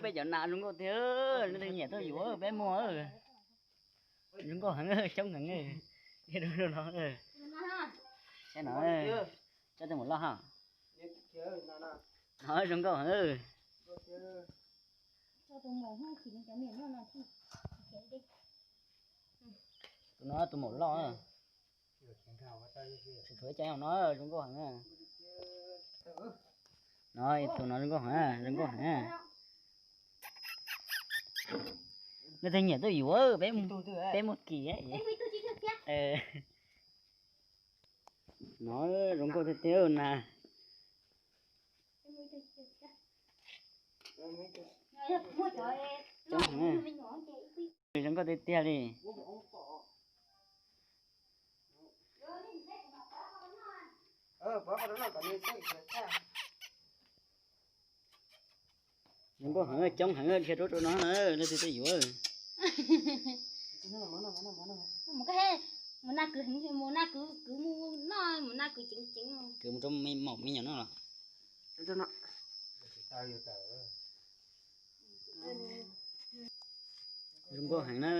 Peb cov nas zoo nkauj tiag, leej twg nyiam tuaj yuav peb muag. Zoo nkauj heev, coob heev. Saib no, tso tus maum loj ha. No zoo nkauj heev. Tus no tus maum loj. Tshuav cov no zoo nkauj heev. No tus no zoo nkauj heev, zoo nkauj heev. Leej twg nyiam tuaj yuav, peb muag kis. No zoo nkauj tiag tiag na. Zoo nkauj tiag tiag li. Zoo nkauj heev, coob heev, dhia rau rau no na, leej twg tuaj yuav. Mus na kwv, mus na kwv, kwv mus noj, mus na kwv ceev ceev. Kwv mus rau maum me nyuam noj los. Zoo nkauj heev na,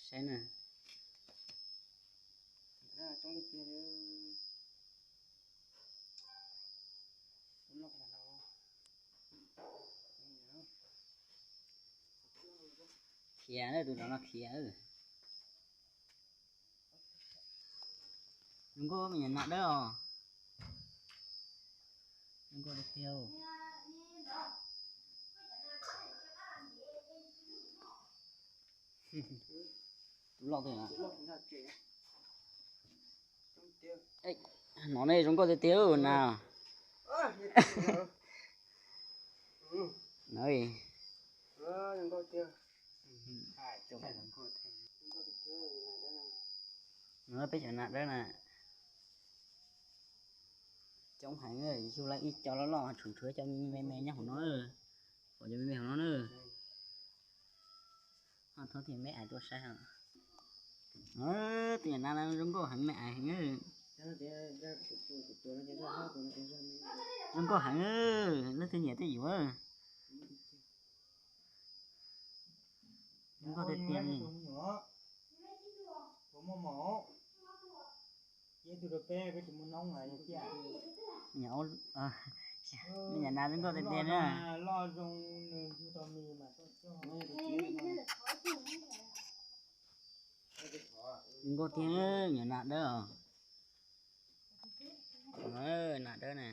saib na. Khiav, tus no khiav. Zoo nkauj me nyuam nas dawb os. Zoo nkauj tiag tiag. Tus loj tiag. No ne zoo nkauj tiag tiag na. No. No peb cov nas dawb na. Coob heev, yug lawm ib co loj loj, tshuav tshuav cov me me nyob hauv no. Pom cov me me hauv no na. Ho thov tias me ais tuaj saib. Tus nyuam nas zoo nkauj heev, me ais heev. Zoo nkauj heev, leej twg nyiam tuaj yuav. Zoo nkauj tiag tiag li. Me nyuam nas zoo nkauj tiag tiag na. Zoo nkauj tiag, me nyuam nas dawb os. Nas dawb na.